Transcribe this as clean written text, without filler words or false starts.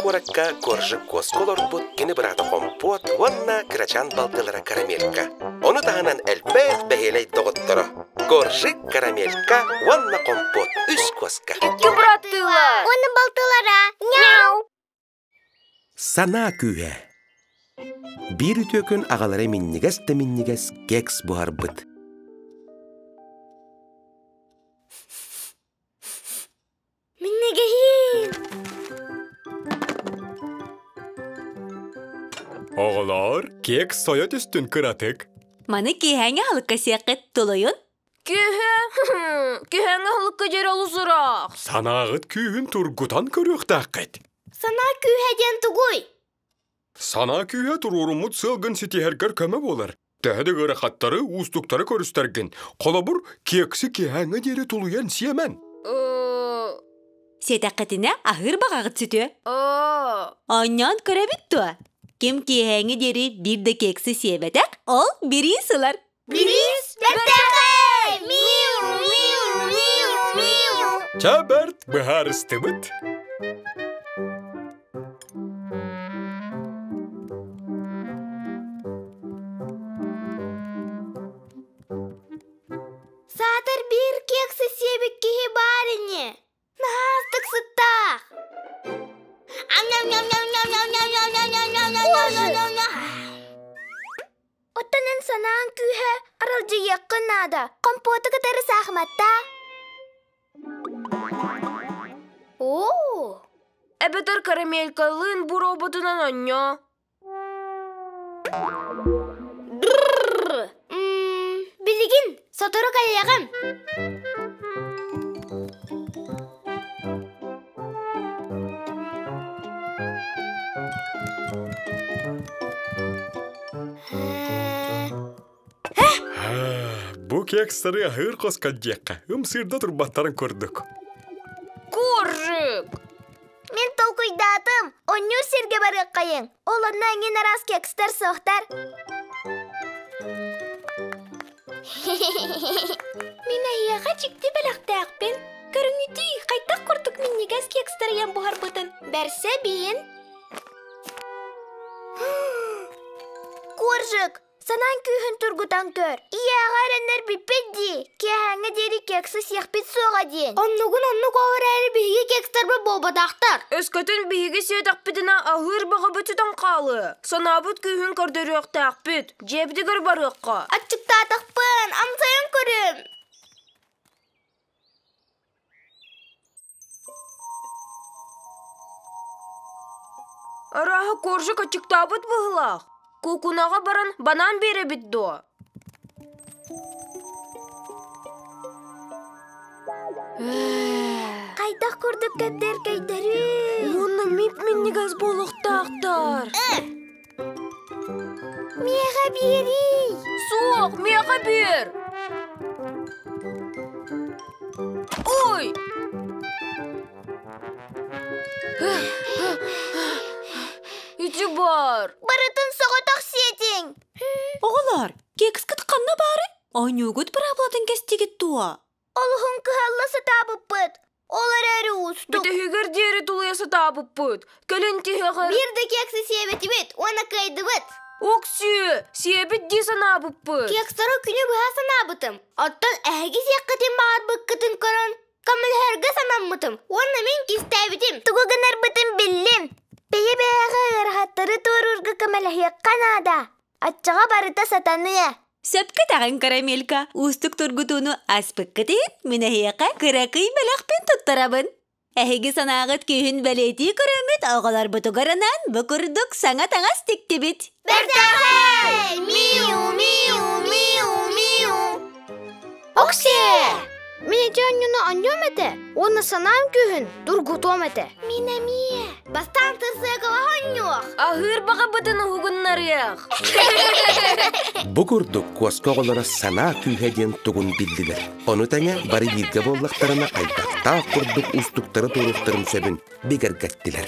куоракка Коржик куоска олорбут кини быраата Хомпуот уонна кырачаан балтылара Карамелька. Ону таһынан элбэх бэһиэлэй доҕотторо Коржик, Карамелька уонна Хомпуот үс куоска. Икки быраттыылар. Уонна балтылара. Няу! Санаа күүһэ. Биир үтүө күн аҕалара минньигэс да минньигэс кекс буһарбыт. Минньигэһиин! Оҕолоор, кекс сойо түстүн кыратык. Маны киэһээҥи аһылыкка сиэххит тулуйун. Киэһэ, киэһээҥи аһылыкка диэри олус ыраах. Санааҕыт күүһүн тургутан көрүөхтээххит. Санаа күүһэ диэн тугуй? Санаа күүһэ туруоруммут сыалгын ситиһэргэр көмө буолар. Төһө да ыарахаттары, уустуктары көрүстэргин, холобур, кекси киэһээҥҥэ диэри тулуйан сиэмэн. Сиэтэххитинэ аһыыр баҕаҕыт сүтүө. Оонньоон көрөбүт дуо? Ким киэһээҥҥи диэри биир да кекси сиэбэтэх, ол бириис ылар. Бириис бэртээхэй! Миу, миу, миу, миу! Чэ бэрт быһаарыстыбыт. Саатар биир кекси сиэбит киһи баар ини. Наһаа астык сыттаах. Оттон эн санааҥ күүһэ аралдьыйыаххын наада. Компоту кытары саахыматтаа. Оо! Эбэтэр карамелькалыын буроботунан онньоо. Билигин сотору кэлиэҕим. Бу кекстары аһыыр хоско диэххэ, ымсыырда турбаттарын курдук. Коржик! Мин толкуйдаатым, онньуур сиргэ барыаххайыҥ. Ол онно эҥин араас кекстэр суохтар. Мин эһиэхэ дьикти бэлэхтээхпин. Көрүҥүтүй, хайдах курдук минньигэс кекстэр ыйан буһарбытын. Бэрсэ биин. Коржик, санаан күүһүн тургутан көр. Ийэҕэ эрэннэрбиппит дии. Киэһээҥҥэ диэри кексы сиэхпит суоҕа диэн. Оннугун оннук ол эрээри биһиги кекстарбыт буолбатахтар. Өскөтүн биһиги сиэтэхпитинэ аһыыр баҕабыт сүтэн хаалыа. Санаабыт күүһүн көрдөрүөхтээхпит. Дьиэбитигэр барыахха. Аччыктаатахпын, амсайан көрүм. Арааһа коржик аччыктаабыт быһыылаах. Куукунаҕа баран банаан биэрэбит дуо? Хайдах курдук кэбдэр кэйдэрий? Уонна мип-минньигэс буолуохтаахтар. Миэхэ биэрий! Суох, миэхэ биэр! Ой! Ити бар! Барытын соҕотох сиэтиҥ! Оҕолор, кекскит ханна баарый? Оонньуугут быраабылатын кэстигит дуо? Олуһун кыһалла сатаабыппыт. Ол эрээри уустук. Бүтэһигэр диэри тулуйа сатаабыппыт. Кэлин тиһэҕэр... Биир да кексы сиэбэтибит уонна кыайдыбыт. Оксүө, сиэбит дии санаабыппыт. Кекстары күнү быһа санаабытым. Оттон эһиги сиэххитин баҕарбыккытын көрөн, көмөлөһөргө санаммытым уонна мин кистээбитим. Тугу гынарбытын биллим. Бэйэ-бэйэҕэ ыарахаттары туоруурга көмөлөһүөххэ наада. Оччоҕо барыта сатаныа. Сөпкө этэҕин, Карамелька. Уустук тургутууну аспыккыт иһин мин эһиэхэ кыракый бэлэхпин туттарабын. Эһиги санааҕыт күүһүн бэлиэтии көрөммүт оҕолорбутугар анаан бу курдук саҥа таҥас тиктибит. Бэртээхэй! Миу, миу, миу, миу! Оксиэ! Мин ити онньуну онньуом этэ уонна санаам күүһүн тургутуом этэ. Мин эмиэ. Бастаан тырсыакаҕа онньуох. Аһыыр баҕабытын уһугуннарыах. Бу курдук куоска оҕолоро санаа күүһэ диэн тугун биллилэр. Ону тэҥэ бары бииргэ буоллахтарына хайдахтаах курдук уустуктары туоруохтарын сөбүн бигэргэттилэр.